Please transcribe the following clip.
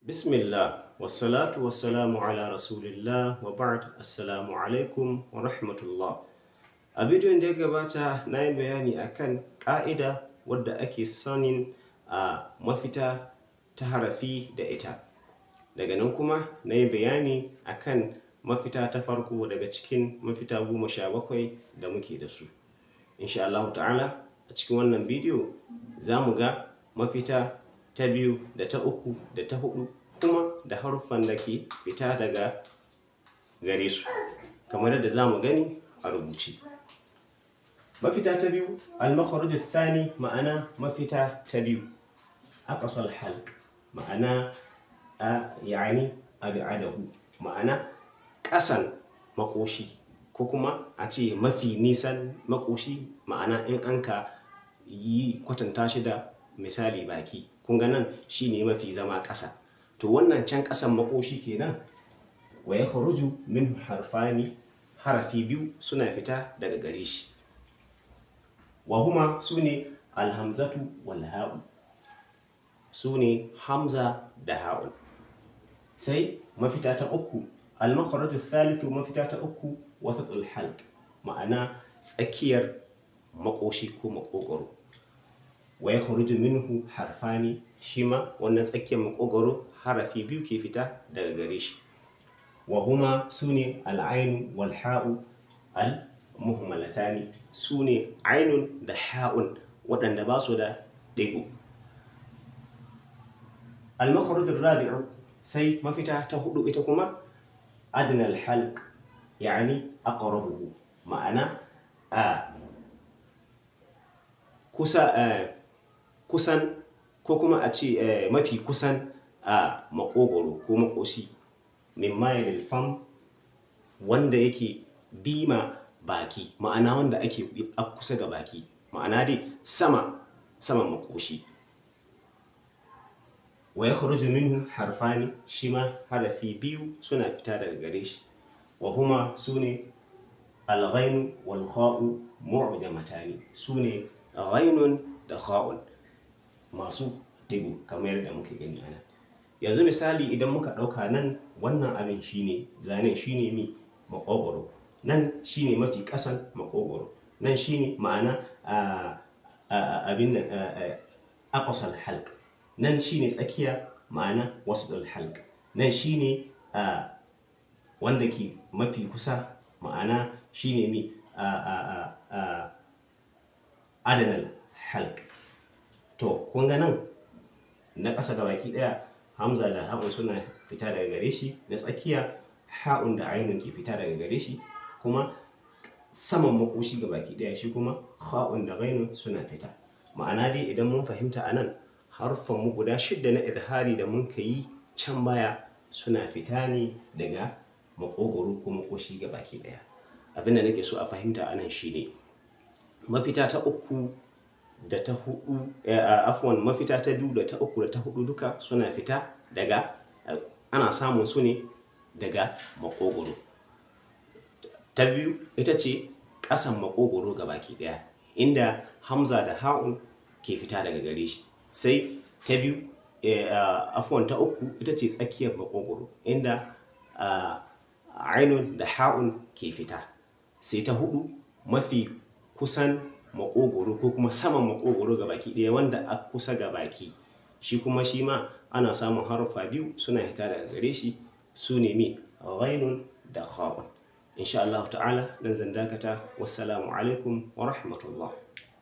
Bismillah, wassalatu wassalamu ala rasulillah wa ba'd, assalamu alaikum wa rahmatullah. A bidiyon da ya gabata na yi bayani akan ƙa'ida wadda ake sanin a mafita ta harafi da ita. Daga nan kuma na yi bayani akan mafita ta farko daga cikin mafita 17 da muke da su. Insha Allah ta'ala a cikin wannan bidiyo za mu ga mafita ta biyu da ta uku da ta hudu kuma da haruffan da ke fita daga gare su kamar yadda za mu gani a rubuce. Mafita ta biyu, al-makhraj ath-thani, ma'ana mafita ta biyu, aqsal halq, ma'ana yani ab'adahu, ma'ana ƙasan makoshi ko kuma a ce mafi nisan makoshi, ma'ana in an ka yi kwatanta shi da misali baki, kun ga nan shine mafi zama ƙasa. To wannan can ƙasan makoshi kenan. Wa yakhruju minhu harfani, harafi biyu suna fita daga gare shi. Wa huma, sune alhamzatu wal ha'u, sune hamza da ha'un. Sai mafita ta uku, al-makhraj ath-thalith, mafita ta uku, wasatul halq, ma'ana tsakiyar makoshi ko makogoro. Wa yakhruju minhu harfani, shima wannan tsakiyar makogoro harafi biyu ke fita daga gare shi. Wa huma, sune al-ainu wal ha'u al-muhmalatani, sune ainun da ha'un waɗanda ba su da ɗigo. Al-makhraj ar-rabi'u, sai mafita ta hudu ita kuma adna al-halq, yani aqrabuhu, ma'ana a kusa, kusan ko kuma a ce mafi kusan a makogoro ko makoshi, mimma yalil fam, wanda yake bima baki, ma'ana wanda ake a kusa ga baki, ma'ana dai sama saman makoshi. Wa yakhruju minhu harfani, shima harafi biyu suna fita daga gare shi. Wa huma, sune al-ghain wal kha'u mu'jamatani, sune ghainun da kha'un masu digo kamar yadda muke gani anan. Yanzu misali idan muka ɗauka nan wannan abin shine zanen, shine mi makogoro, nan shine mafi ƙasan makogoro, nan shine ma'ana abin nan aqsal halq, nan shine tsakiya ma'ana wasdul halq, nan shine wanda ke mafi kusa, ma'ana shine mi adanal halq. To kun ga nan na ƙasa ga baki ɗaya hamza da ha'un suna fita daga gare shi, na tsakiya ha'un da ainun ke fita daga gare shi, kuma saman makoshi ga baki ɗaya shi kuma ha'un da ghainun suna fita. Ma'ana dai idan mun fahimta anan haruffan mu guda 6 na izhari da mun ka yi can baya suna fita ne daga makogoro ko makoshi ga baki ɗaya. Abinda nake so a fahimta anan shine mafita ta uku da ta hudu, afwan, mafita ta biyu da ta uku da ta hudu duka suna fita daga, ana samun su ne daga makogoro. Ta biyu ita ce ƙasan makogoro ga baki ɗaya inda hamza da ha'un ke fita daga gare shi. Sai ta biyu, afwan, ta uku ita ce tsakiyar makogoro inda ainun da ha'un ke fita. Sai ta hudu mafi kusan makogoro ko kuma saman makogoro ga baki ɗaya wanda a kusa ga baki, shi kuma shi ma ana samun haruffa biyu suna fita daga gare shi, su ne mi ghainun da kha'un. Insha Allah ta'ala nan zan dakata. Wassalamu alaikum wa rahmatullah.